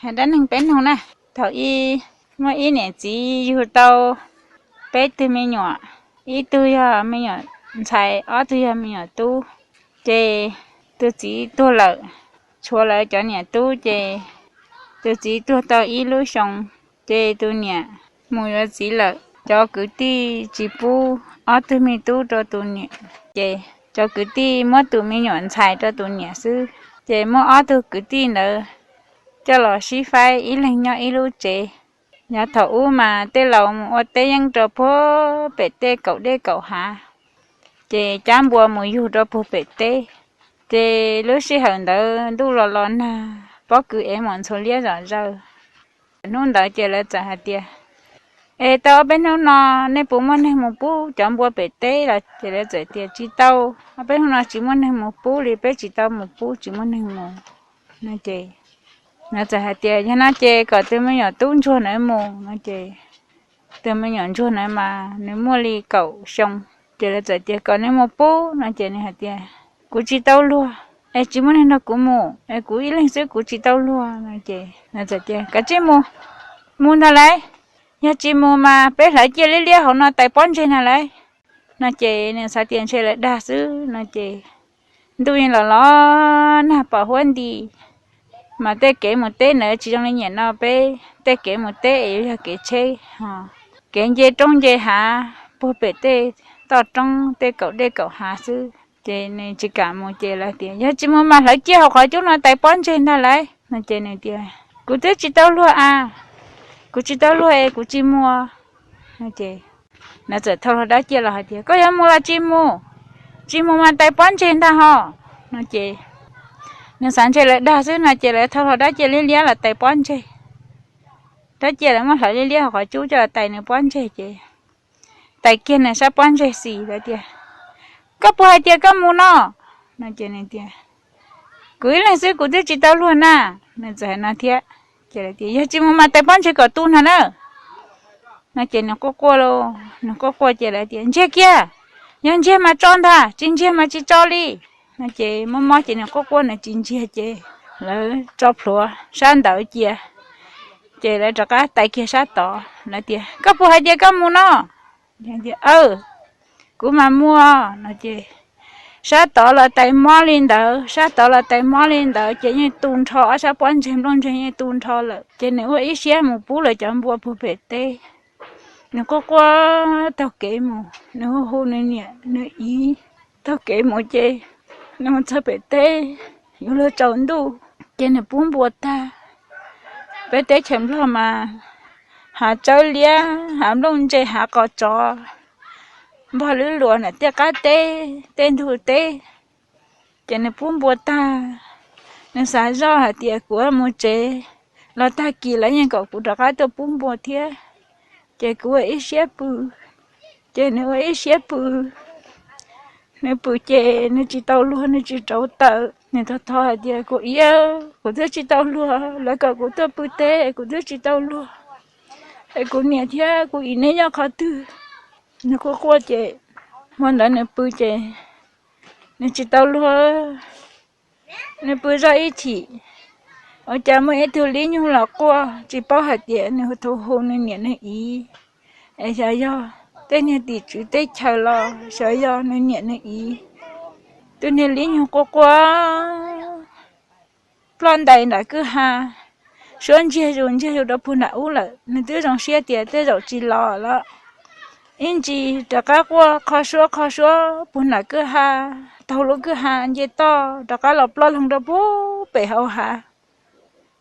Hais dab neeg peb mloog na. Thaum ub muaj ib niam txiv yug tau peb tug me nyuam, ib tug yog me nyuam ntxhais, ob tug yog me nyuam tub. Ces tus txiv tuag lawm, tshuav lawv cov niam tub ces tus txiv tuag tau ib lub xyoo, ces tus niam mus yuav txiv lawm. Cov kwv tij tsis pub ob tug me tub rau tus niam, ces cov kwv tij muab tus me nyuam ntxhais rau tus niam xwb. Ces muab ob tug kwv tij ntawd coj los sib faib ib leeg nyob ib lub tsev. Yav thaum ub mas tej laus mus ua teb yeeb rau puag pem tej kaum dej kaum hav, ces cab npua mus yug rau puag pem teb. Ces lub sij hawm ntawd ntuj los los nag, pob kws ev mus ntxhua liab zom zaws. Hnub ntawd ces lawv txawm hais tias, Es tau ob peb hnub no nej puas muaj neeg mus pub cov npua pem teb los? Ces lawv txawm tias, Tsis tau, ob peb hnub no tsis muaj neeg mus pub li, peb tsis tau mus pub, tsis muaj neeg mus. No ces lawv txawm hais tias, Yog no ces kom tus me nyuam tub ntsuag ntawd mus. No ces tus me nyuam ntsuag ntawd mas nws muaj li kaum xyoo. Ces lawv txawm tias, Kom nws mus pub. No ces nws hais tias, Kuv tsis tau luag, es tsis muaj neeg nrog kuv mus, es kuv ib leeg xwb kuv tsis tau luag. No ces lawv txawm tias, Kav tsij mus, mus ntag lauj. Yog tsis mus mas peb hlawv ciaj liab liab hauv no tais pob ntseg ntag lauj. No ces nws xav tias ntshe lawv dag xwb. No ces ntuj yeej los los nag pom huab nti, mas tej kev mus teb ntawd tsis zoo li niaj no peb tej kev mus teb es yuav yog kev tsheb, kev nce roob nce hav puag pem tej toj roob tej kaum dej kaum hav xwb. Ces nws tsis kam mus ces lawv tias, Yog tsis mus mas hlawv ciaj hauv qhov cub no tais pob ntseg ntag lauj. No ces nws tias, Kuv twb tsis tau luag a, kuv tsis tau luag es kuv tsis mus. No ces lawv txawm thau hlo dab ciaj los hais tias, Koj yuav mus los tsis mus? Tsis mus mas tais pob ntseg ntag hos. No ces nws xav ntshe lawv dag xwb no ces lawv thau hlo dab ciaj liab liab los tais pob ntseg. Dab ciaj lawv muab hlawv liab liab hauv qhov cub coj los tais nws pob ntseg ces tais kiag nws sab pob ntseg xis lawv tias, Koj puas hais tias koj mus no? No ces nws tias, Kuv ib leeg xwb kuv twb tsis tau luag na. Nws txawm hais no thiab. Ces lawv tias, Yog tsis mus mas tais pob ntseg kom tu ntag na. No ces nws quaj quaj, nws quaj quaj ces lawv tias, Ntsiag kiag, yog ntsiag mas tso ntag, tsis ntsiag mas tsis tso li. No ces mob mob ces nws quaj quaj nws tsis ntsiag ces lawv tso plhuav sab ntawd cia. Ces lawv rov qab tais kiag sab tod, lawv tias, Koj puas hais tias koj mus no? Aw, kuv mas mus. No ces sab tod los tais mob li ntawd, sab tod los tais mob li ntawd ces yeej tu nrho ob sab pob ntseg nplooj ntseg yeej tu nrho lawm. Ces nws ua ib siab mus pub lawv cov npua puag pem teb. Nws quaj quaj taug kev mus, nws hu hu nws niam nws txiv taug kev mus ces nws mus txog pem teb yuav luag tsaus ntuj ces nws pub npua tag. Peb teb chaws Nplog mas hav tsawb liab, hav nplooj ntseg, hav qos tsov, npog lwb luas na, tej qab teb, tej ntug teb. Ces nws pub npua tag, nws xav zoj hais tias, Kuv mus tsev los tag kis lawv yeej kom kuv rov qab tuaj pub npua thiab. Ces kuv ua ib siab pw. Ces nws ua ib siab pw, nws pw ces nws tsis tau luag, nws tsis rauv taws, nws thov thov hais tias, Kuv iab, kuv twb tsis tau luag, lawv kom kuv tuaj pw teb, kuv twb tsis tau luag, es kuv niam thiab kuv txiv neb nyob qhov twg? Nws quaj quaj ces hmo ntawd nws pw ces nws tsis tau luag. Nws pw zoj ib chim, ua cas muaj ib tug lib nyug los quaj, tsis paub hais tias nws hu hu nws niam nws txiv, es xyov yog tej niag tim tswv teb chaws los xyov yog nws niam nws txiv. Tus niag lib nyug quaj quaj ploj ntais nram kwj ha, suab ntsiag zus ntsiag zus rau puag nram ub lawm. Nws twb zoo siab tias tej zaum tsis los lawm. Ib ntsis rov qab quaj qho suab qho suab puag nram kwj ha, taug lub kwj ha nce toj rov qab los ploj loo rau puag pem hauv hav.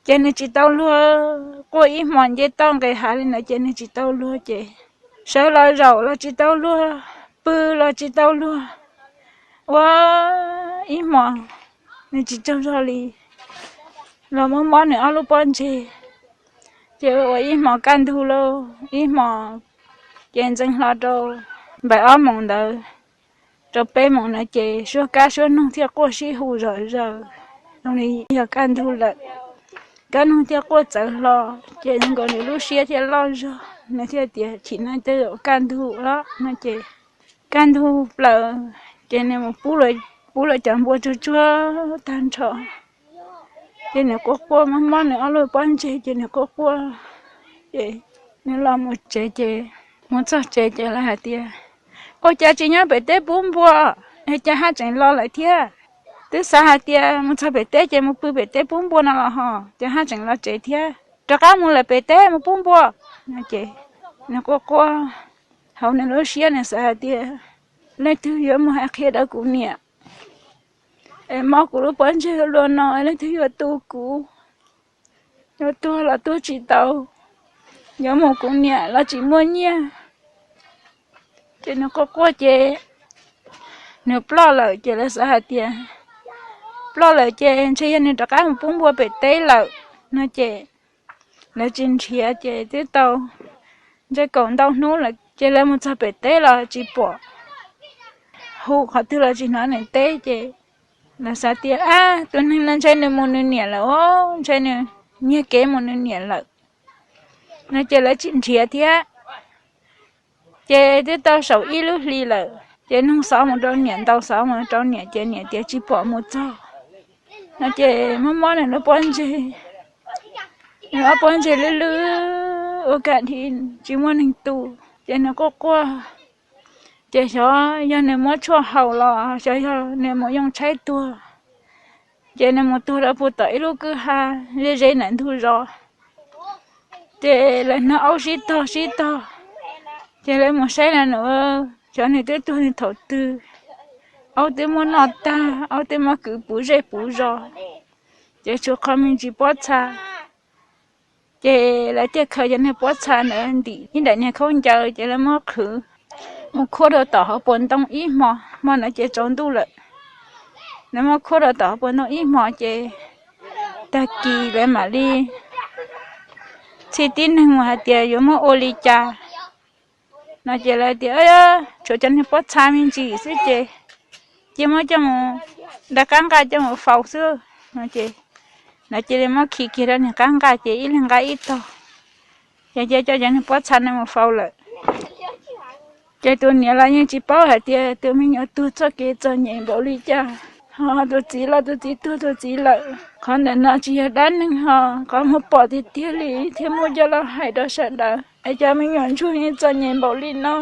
Ces nws tsis tau luag, quaj ib hmos nce toj nqes hav li ntawd ces nws tsis tau luag ces sawv los zaum los tsis tau luag, pw los tsis tau luag. Ua ib hmos nws tsis tsaug zog li, los mob mob nws ob lub pob ntseg. Ces ua ib hmos kaj ntug lauj, ib hmos ces ntxeev hlo rau npaim ob moos ntawd rau peb moos na ces suab kab suab noog thiaj quaj sib hu zom zaws zoo li yog kaj ntug lawm. Kab noog thiaj quaj txawv hlo, ces zoo nkaus nws lub siab thiaj loj zog, nws thiaj tias, Chim no tej zaum kaj ntug lawm no ces kaj ntug plaws, ces nws mus pub lawv cov npua tsuag tsuag tag nrho. Ces nws quaj quaj mob mob nws ob lub pob ntseg ces nws quaj quaj, ces nws los mus tsev ces, mus txog tsev ces lawv hais tias, Ua cas tsis nyob pem teb pub npua, es cas haj tseem los lawm thiab? Twb xav hais tias mus txog pem teb ces mus pw pem teb pub npua no los ho, cas haj tseem los tsev thiab? Rov qab mus lawm pem teb mus pub npua. Ces nws quaj quaj, hauv nws lub siab nws xav hais tias, Leej twg yuav mus hais qhia rau kuv niam es mob kuv lub pob ntseg luaj no, leej twg yuav tu kuv? Yuav tuag los tuag tsis tau, yuav mus kuv niam los tsis muaj nyiaj. Ces nws quaj quaj ces nws ploj lawm ces lawv xav hais tias, ploj lawm ces ntshe yog nws rov qab mus pub npua pem teb lawm no ces lawv tsis nrhiav ces twb tau ntshe kaum ntau hnub lawm ces lawv mus txog pem teb los tsis pom, hu qhov twg los tsis hnov nws teb ces lawv xav tias, Ab, tus neeg no ntshe nws mus nws niam lawm os, ntshe nws nyiag kev mus nws niam lawm no ces lawv tsis nrhiav thiab. Ces twb tau saum ib lub hli lawm ces nug xov mus rau niam, ntaus xov mus rau niam ces niam tias tsis pom mus txog no ces mob mob nws lub pob ntseg, nws ob pob ntseg lwj lwj ua ka dhi tsis muaj neeg tu, ces nws quaj quaj, ces xyov yog nws muab tshuaj haus los xyov yog nws mus yoo tshaib tuag, ces nws mus tuag rau puag tom ib lub kwj ha ze ze ntawm ntug zos. Ces lawv hnov aub sib tog sib tog, ces lawv mus saib na nws, xyov nws twb tuag nws thaum twg, aub twb muab noj tag, aub twb muab kwv puv zej puv zos, ces tshuav qhov me ntsis pob txha. Ces lawv thiaj khaws cov niag pob txha ntawd ntim ib daim niag khaub ncaws ces lawv muab qhwv mus khuab rau tom hauv paus ntoo ib hmo, hmo ntawd ces tsaus ntuj lawm. Lawv muab khuab rau tom hauv paus ntoo ib hmo ces tag kis lawv mam li txhij tib neeg mus hais tias yuav muab ua li cas no ces lawv tias, Tshuav cov niag pob txha me ntsis xwb ces cia muab coj mus da qab nqaj coj mus faus xwb no ces lawv cia li muab khi kiag rau niag qab nqaj ces ib leeg nqa ib tog, ces cia coj cov niag pob txha no mus faus lawm. Ces tus niam los yeej tsis paub hais tias tus me nyuam tuag txoj kev txom nyem npaum li cas, ho tus txiv los tus txiv tuag tus txiv lawm. Qhov ntawm no tsis yog dab neeg ho, qhov muaj pom tiag tiag li thiaj muab coj los hais rau sawv daws es cov me nyuam ntsuag yeej txom nyem npaum li no.